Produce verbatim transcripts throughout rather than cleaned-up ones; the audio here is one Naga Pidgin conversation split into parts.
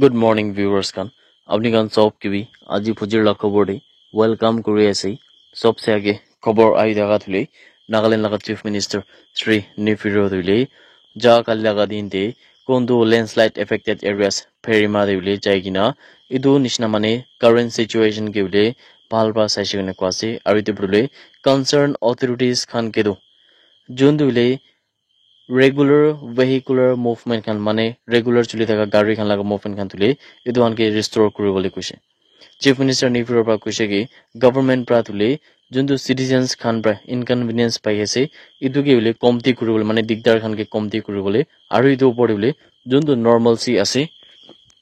Good morning, viewers khan. Apni khan sob ke bi aji phujir la khobor te welcome kuri ase. Sobse age khobor ahi thaka thule Nagaland laga Chief Minister Shri Neiphiu Rio thule ja kali laga din te kuntu landslide affected areas Pherima te bole jai kena etu nishina mane current situation ke bole bhal para saishe koina koa ase. Aru etu bole concern authorities khan ke tu juntu bole regular vehicular movement khan mane regular chuli thaka gari khan laga movement khan thule etu khan ke restore kuri bole koishe. Chief Minister Neiphiu Rio para koishe ki government para thule juntu citizens khan para inconvenience pai ase etu ke bole komti kuri bole mane digdar khan ke komti kuri bole aru etu upor te bole juntu normalcy ase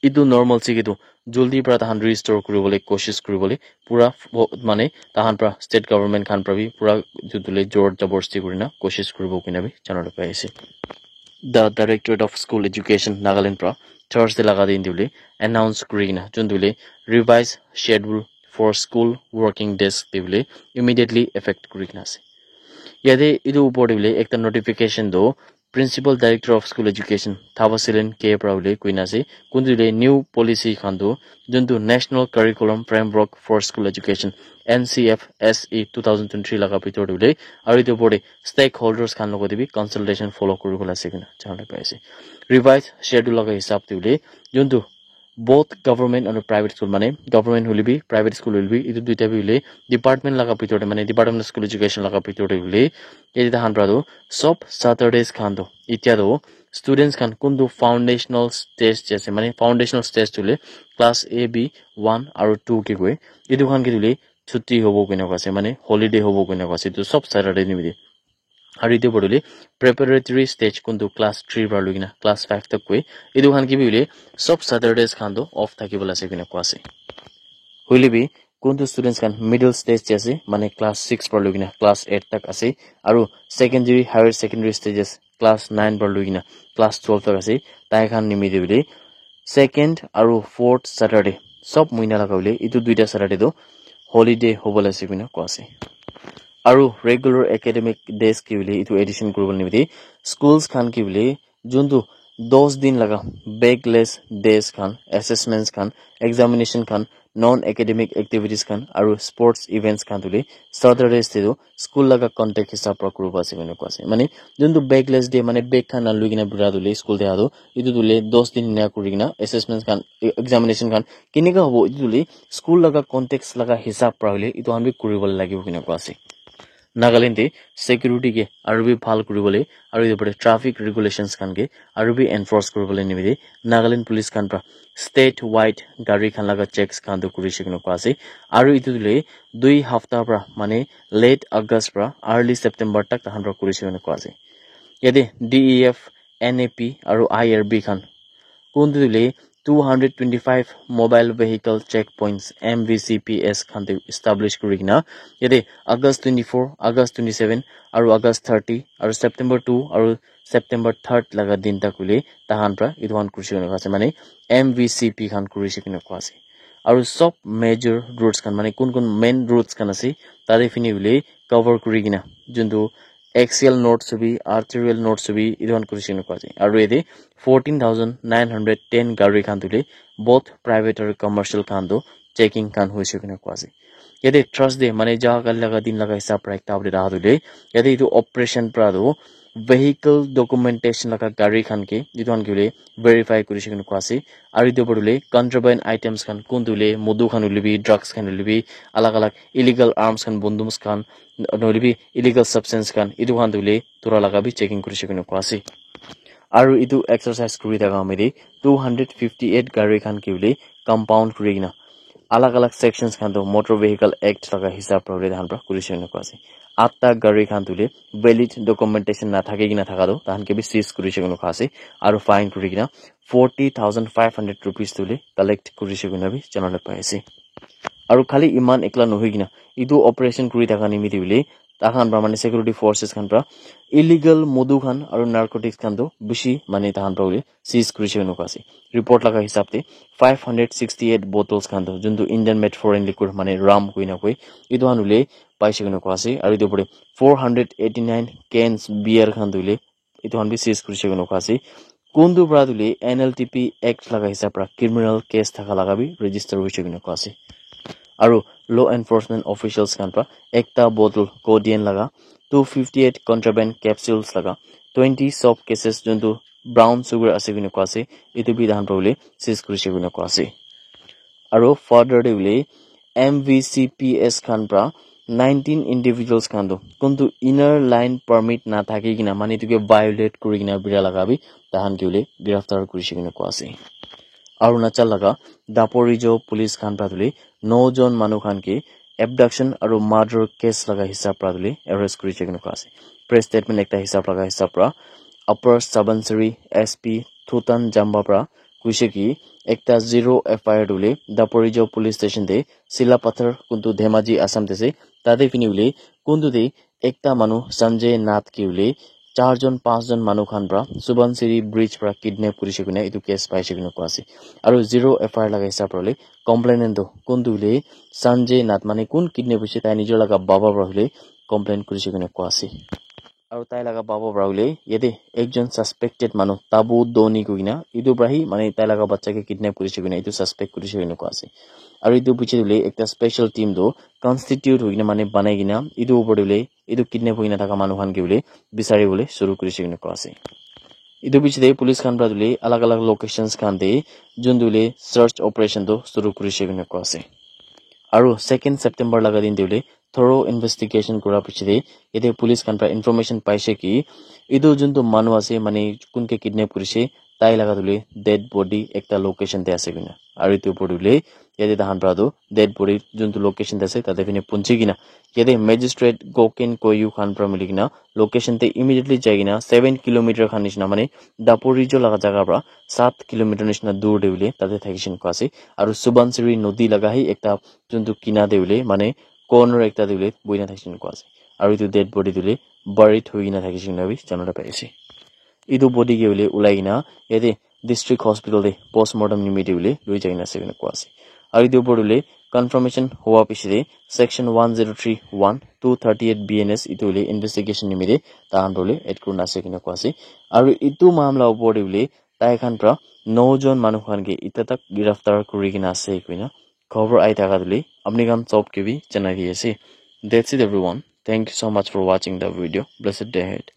etu normalcy ke tu jaldi para tahan restore kuri bole koshish kuri bole pura fo- mane tahan para state government khan para bi pura etu thule jor jaborsti kuri na koshish kuri bo koina bi jana pai ase. The Directorate of School Education Nagaland para Thursday laga din te bole announce kuri kena juntu bole revised schedule for school working days te bole immediately effect kuri kena ase. Yate etu upor te bole ekta notification tu Principal Director of School Education Thavasilin K para bole koina ase kuntu bole new policy khan tu juntu National Curriculum Framework for School Education N C F S E two thousand twenty-three laga bhitor te bole aru etu upor te stakeholders khan logot te bi consultation follow kuri bole ase koina jana pai ase. Revised schedule laga hisab te bole juntu both government and private school mane government hoile bi private school hoile bi etu duita bi hoile department laga bhitor te mane Department of School Education laga bhitor te hoile yate tahan para tu sob Saturdays khan tu itya tu students khan kuntu foundational stage te ase mane foundational stage tu hoile class A B one aru two ke koi etu khan ke tu hoile chutti hobo koina koa ase mane holiday hobo koina koa ase etu sob Saturday nimite. Aru etu pore preparatory stage kuntu class three para lui kena class five tak koi etu khan ke bi hoile sob Saturdays khan tu off thaki bole ase koina koa ase. Hoile bi kuntu students khan middle stage te ase mane class six para lui kena class eight tak ase aru secondary higher secondary stages class nine para lui kena class twelve tak ase tai khan nimite hoile second aru fourth Saturday sob muina laga hoile etu duita Saturday tu holiday hobo la ase koina koa ase. Aru regular academic days ke hoile etu addition kuri bole nimite schools khan ke hoile juntu dos din laga backless days khan assessments khan examination khan non academic activities khan aru sports events khan tu hoile Saturdays te tu school laga contact hisab para kuri bo ase koina koa ase mane juntu backless day mane bag khan na lui kena bura tu hoile school te aha tu etu tu hoile dos din ena kuri kena assessments khan e- examination khan kenika hobo etu tu hoile school laga context laga hisab para hoile etu khan bi kuri bole lagibo koina koa ase. Nagaland te security ke aru bi bhal kuri bole aru etu pore traffic regulations khan ke aru bi enforce kuri bole nimite Nagaland police khan para state wide gari khan laga checks khan tu kuri shey koina koa ase aru etu tu hoile dui hafta para mane late August para early September tak tahan para kuri shey koina koa ase. Yate D E F, N A P aru I R B khan kuntu tu hoile two hundred twenty-five mobile vehicle checkpoints M V C P S khan tu establish kuri kena yate August twenty-four, August twenty-seven aru August thirty aru September two aru September third laga din tak hoile tahan para etu khan kuri shey koina koa ase mane M V C P khan kuri shey koina koa ase. Aru sob major roads khan mane kun kun main roads khan ase tate fini hoile cover kuri kena juntu axial nodes hobi arterial nodes hobi etu khan kuri shey koina koa ase aru yate fourteen thousand nine hundred ten gari khan tu hoile both private aru commercial khan tu checking khan hoise koina koa ase. Yate Thursday mane ja kali laga din laga hisab para ekta update aha tu hoile yate etu operation para tu vehicle documentation laga gari khan ke etu khan ke hoile verify kuri shey koina koa ase aru etu pore hoile contraband items khan kuntu hoile modu khan hoile bi drugs khan hoile bi alag alag illegal arms khan bonduk khan nohoile bi illegal substance khan etu khan tu hoile tura laga bi checking kuri shey koina koa ase. Aru etu exercise kuri thaka time te two hundred fifty eight gari khan ke hoile compound kuri kena alag alag sections khan tu Motor Vehicle Act laga hisab para hoile tahan para kuri shey koina koa ase. Atta gari khan tu hoile valid documentation na thaki kena thaka tu tahan ke bi seize kuri shey koina koa ase aru fine kuri kena forty thousand five hundred rupees tu hoile collect kuri shey koina bi jana pai ase. Aru khali eman ekla nohoi kena etu operation kuri thaka nimite hoile tahan para mane security forces khan para illegal modu khan aru narcotics khan tu bishi mane tahan para hoile seize kuri shey koina koa ase. Report laga hisab te five hundred sixty eight bottles khan tu juntu Indian made foreign liquor mane rum koina koi etu khan hoile pai shey koina koa ase aru etu pore four hundred eighty nine cans beer khan tu hoile etu khan bi seize kuri shey koina koa ase. kuntu pra tu le N L T P Act laga hisab pra criminal case thaka laga bi register hoise koina koa ase. Aru law enforcement officials khan pra ekta bottle codeine laga, two fifty eight contraband capsules laga, twenty soap cases juntu brown sugar ase koina koa ase, etu bi tahan pra bole seize kurise koina koa ase. Aru further te bole M V C P S khan pra nineteen individuals khan tu kuntu inner line permit na thaki kena mane etu ke violate kuri kena bira laga bi tahan ke bole giraftar kurise koina koa ase. Arunachal laga Daporijo police khan pra tu le no jon manu khan ke abduction aru murder case laga hisab pra tu le arrest kurise koina koa ase. Press statement ekta hisab laga hisab pra Upper Subansiri S P Thutan Jamba pra koise ki ekta zero F I R tu le Daporijo police station te Sila Pathar kuntu Dhemaji Assam te ase, tate fini bole kuntu te ekta manu Sanjay Nath ki bole char jon panch jon manu khan pra Subansiri bridge pra kidnap kurise koina etu case paise koina koa ase. Aru zero F I R laga hisab pra bole complainant tu kuntu bole Sanjay Nath mane kun kidnap hoise tai nijor laga baba pra bole complain kurise koina koa ase. Aru tai laga baba pra bole yate ekjon suspected manu Tabu Doni koina etu pra hi mane tai laga bacha ke kidnap kurise koina etu suspect kurise koina koa ase. Aru etu piche te bole ekta special team tu constitute hoi kena mane banai kena etu upor te bole etu kidnap hoi kena thaka manu khan ke bole bisari bole shuru kurise koina koa ase. Etu piche te police khan pra tu le alag alag locations khan te juntu le search operation tu shuru kurise koina koa ase. Aru second September laga din te bole thorough investigation kura piche te yate police khan pra information paise ki etu juntu manu ase mane kun ke kidnap kurise tai laga tu le dead body ekta location te ase koina. Aru etu upor tu le yate tahan pra tu dead body juntu location te ase tate fini punchi kena yate magistrate Goken Koyu khan pra mili kena location te immediately jai kena seven kilometer khan nishina mane Daporijo laga jaga pra sat kilometer nishina dur te bole tate thakise koina koa ase. Aru Subansiri nodi laga hi ekta juntu kina te bole mane corner ekta te bole buhina thakise koina koa ase. Aru etu dead body tu le buried hoi kena thakise koina bi janabole pai ase. Etu body ke bole ulai kena yate district hospital te postmortem nimite bole loi jai kena ase koina koa ase. Aru etu upor te bole confirmation howa piche te section one zero three one two thirty eight B N S etu bole investigation nimite tahan bole add kurina ase koina koa ase. Aru etu mamla upor te bole tai khan pra no jon manu khan ke eta tak giraftar kuri kena ase koina khobor ai thaka tu le apni khan sob ke bi janai di ase. That's it everyone. Thank you so much for watching the video. Blessed day ahead.